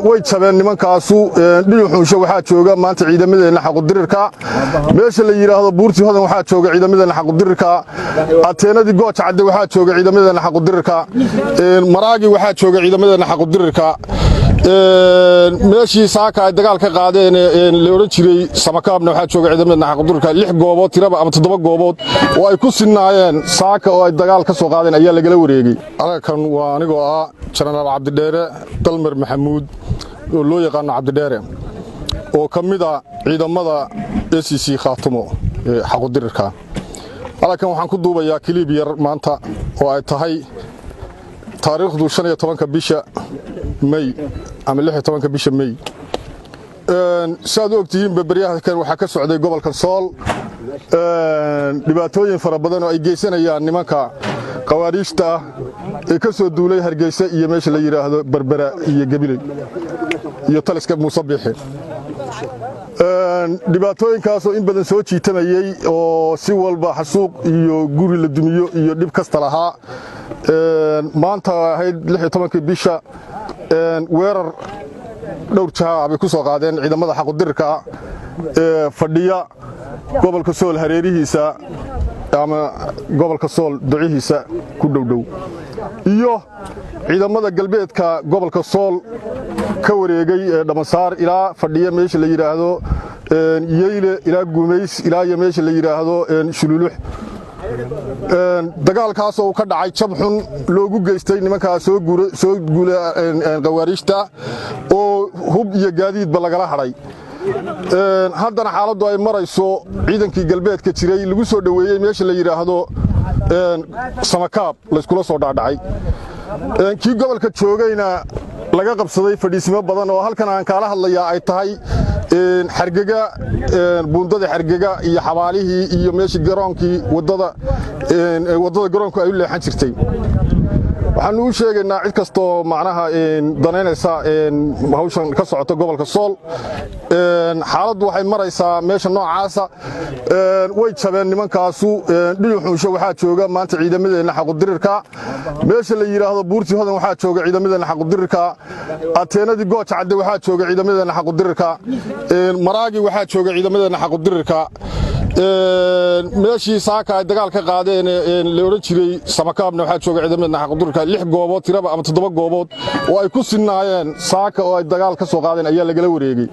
Way jabeen nimankaasu. Dhinaxuusho waxaa jooga maanta ciidamadeenna xaqudirirka. Meesha la yidhaahdo Buurtii Hodan waxaa jooga ciidamadeenna xaqudirirka. Ateenadii Gooja Cadde waxaa jooga ciidamadeenna xaqudirirka. Maraagi waxaa jooga ciidamadeenna xaqudirirka. Meeshii saaka ay dagaal ka qaadeen la odhan jiray Samakaabna waxaa jooga ciidamadeenna xaqudirirka. Lix goobood tiraba ama toddoba goobood oo ay ku sinnaayeen saaka oo ay dagaal ka soo qaadeen ayaa lagala wareegay. Halkan waa anigoo ah Jenaraal Cabdidheere Dalmer Maxamuud, oo loo yaqaano Cabdidheere, oo ka mid a ciidamada SSC Khaatumo ee xaqudirirka. Halkan waxaan ku duubayaa clip yar maanta oo ay tahay taariikhdu 15-ka bisha May ama 16-ka bisha May. Siaad u ogtihiinba, beryahakan waxaa ka socday gobolka Sool dhibaatooyin fara badan oo ay geysanayaan nimanka khawaariijta ah ee ka soo duulay Hargeysa iyo meesha la yidhaahdo Berbera iyo Gabiley iyo taliska Muuse Biixi. Dhibaatooyinkaasoo in badan soo jiitamayey oo si walba xasuuq iyo guri la dumiyo iyo dhib kasta lahaa, maanta ahayd 16-kii bisha, weerar dhowr jaha bay ku soo qaadeen ciidamada xaqudirirka ee fadhiya gobolka Sool hareerihiisa ama gobolka Sool ducihiisa ku dhowdhow, iyo ciidamada galbeedka gobolka Sool ka wareegay ee Dhammasaar ilaa fadhiya meesha la yidhaahdo Yeyle ilaa Gumays ilaa iyo meesha la yidhaahdo Shululux. Dagaalkaasoo ka dhacay jab xun loogu geystay nimankaa soo guula khawaariijta, oo hub iyo gaadiidba lagala hadhay. Haddana xaaladdu ay marayso ciidankii galbeedka jiray lagu soo dhoweeyey meesha la yidhaahdo Samakaab, layskula soo dhacdhacay. Kii gobolka joogayna laga qabsaday fadhiisimo badan, oo halkan aan kaala hadlayaa ay tahay Xargega, buundada Xargega iyo xabaalihii iyo meeshii garoonkii waddada garoonku ay u leexan jirtay. Waxaanu u sheegaynaa cid kastoo macnaha danaynaysa hawshan ka socota gobolka Sool, xaaladdu waxay maraysaa meesha noocaasa. Way jabeen nimankaasu. Dhinaxuusho waxaa jooga maanta ciidamadeenna xaqudirirka. Meesha la yidhaahdo Buurtii Hodan waxaa jooga ciidamadeenna xaqudirirka. Ateenadii Gooja Cadde waxaa jooga ciidamadeenna xaqudirirka. Maraagi waxaa jooga ciidamadeenna xaqudirirka. Meeshii saaka ay dagaal ka qaadeen la odhan jiray Samakaabna waxaa jooga ciidamadeenna xaqudirirka. Lix goobood tiraba ama toddoba goobood oo ay ku sinnaayeen saaka oo ay dagaal ka soo qaadeen ayaa lagala wareegay.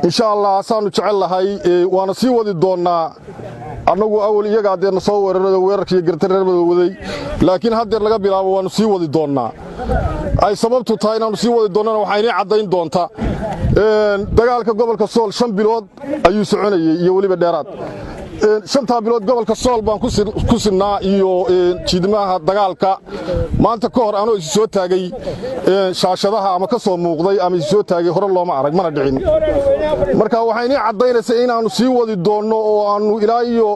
Insha Allah saanu jecel lahay waana sii wadi doonnaa. Annagu awal iyagaa dee na soo weerarada, weerarkiiyo gartareermada waday, laakiin haddeer laga bilaabo waannu sii wadi doonnaa. Ay sababtu tahay inaannu sii wadi doonnana waxaa inii caddayn doonta, dagaalka gobolka Sool 5 bilood ayuu soconayey iyo weliba dheeraad. 5-taa bilood gobolka Sool baan ku sinnaa iyo jiidmaha dagaalka. Maanta ka hor anoo isu soo taagay shaashadaha ama ka soo muuqday ama isu soo taagay hore looma arag, mana dhicin. Marka waxaa inii caddaynaysa inaannu sii wadi doonno oo aannu ilaa iyo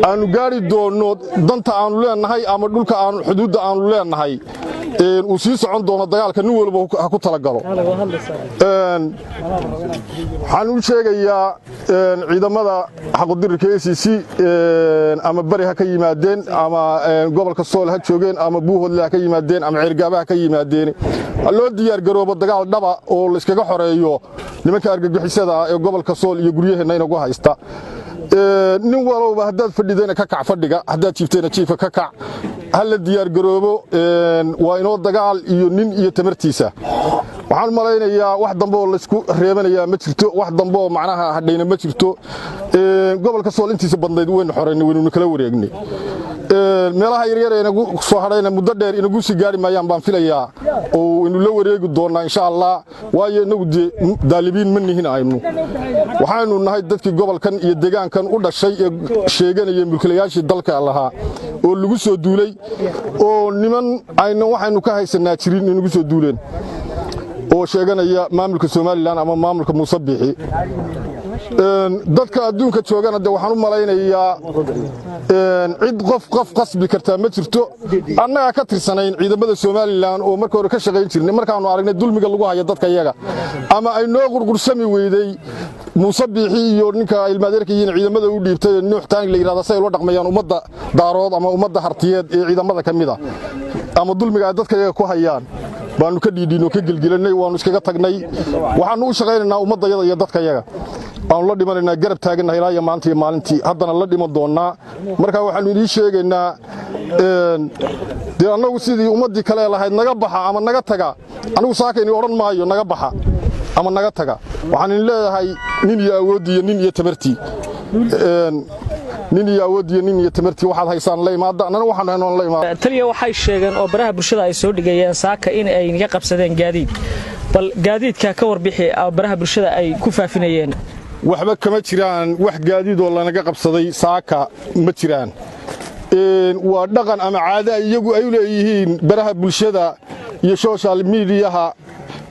aannu gaari doonno danta aannu leennahay ama dhulka aanu xuduudda aannu leennahay, uu sii socon doono dagaalka. Nin walba ha ku talagalo. Waxaan u sheegayaa ciidamada xaqudirirka SSC, ama bari ha ka yimaadeen, ama gobolka Sool ha joogeen, ama Buuhoodle ha ka yimaadeen, ama Ceergaaba ha ka yimaadeen, ha loo diyaargaroobo dagaal dhaba oo layskaga xoreeyo nimanka argagixisada ah ee gobolka Sool iyo guryaheenna inagu haysta. Nin walowba haddaad fadhidayna ka kac fadhiga, haddaad jiiftayna jiifka ka kac. Ha la diyaargaroobo, waa inoo dagaal iyo nin iyo tamartiisa. Waxaan malaynayaa wax dambe oo laysku reebanayaa ma jirto, wax dambe oo macnaha hadhayna ma jirto. Gobolka Sool intiisa badnayd waynu xoraynay, waynuna kala wareegnay. Meelaha yaryar ee inagu soo hadhayna muddo dheer inagu sii gaari maayaan baan filayaa, oo waynu la wareegi doonnaa insha Allah. Waayo inagu dee daalibiin ma nihin, aynu waxaanu nahay dadkii gobolkan iyo deegaankan u dhashay ee sheeganaya mulkilayaashii dalka lahaa, oo lagu soo duulay, oo niman ayna waxaynu ka haysanaa jirin inagu soo duuleen, oo sheeganaya maamulka Somaliland ama maamulka Muuse Biixi. Dadka adduunka joogana de waxaan u malaynayaa cid qof qof qasbi kartaa ma jirto. Annagaa ka tirsanayn ciidamada Somaliland oo marka hore ka shaqayn jirnay, markaannu aragnay dulmiga lagu hayo dadka iyaga ama ay noo qurqursami weyday Muuse Biixi iyo ninka ilmaadeerka yihiin ciidamada u dhiibtay Nuux Taani la yidhahda, say ula dhaqmayaan ummadda Daarood ama ummadda Hartiyeed ee ciidamada ka mid a ama dulmiga ay dadka iyaga ku hayaan. Baanu ka dhiidhiinno, ka gelgelanay, waannu iskaga tagnay. Waxaannu u shaqaynaynaa ummaddayada iyo dadkayaga. Waannu la dhimanaynaa, garab taagannahay ilaa iyo maanta iyo maalintii, haddana la dhiman doonnaa. Marka waxaannu idiin sheegaynaa, dee annagu sidii ummaddii kale lahayd "naga baxa" ama "naga taga", anigu saaka ini odhan maayo "naga baxa" ama "naga taga". Waxaan idin leeyahay nin iyo awooddii iyo nin iyo tamartii, nin iyo awooddiiyo nin iyo tamartii, waxaad haysaan la imaada, annana waxaanu haynoon la imaada. Taliya, waxay sheegeen oo baraha bulshada ay soo dhigayeen saaka in ay naga qabsadeen gaadiid. Bal gaadiidka ka warbixi baraha bulshada ay ku faafinayeen. Waxba kama jiraan. Wax gaadiidoo lanaga qabsaday saaka ma jiraan. Waa dhaqan ama caado iyagu ay u leeyihiin baraha bulshada iyo social mediaha.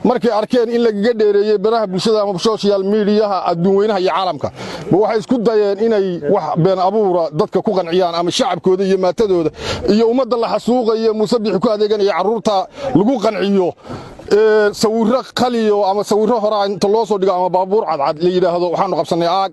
Markay arkeen in lagaga dheereeyey baraha bulshada ama social mediaha adduun weynaha iyo caalamka ba, waxay isku dayeen inay wax been abuura dadka ku qanciyaan ama shacabkooda iyo maatadooda iyo ummadda la xasuuqayo Muuse Biixi ku adeeganaya carruurta lagu qanciyo. Sawirro qaliyo ama sawirro horaa inta loo soo dhigo ama baabuur cadcad la yidhaahdo waxaanu qabsannay aag.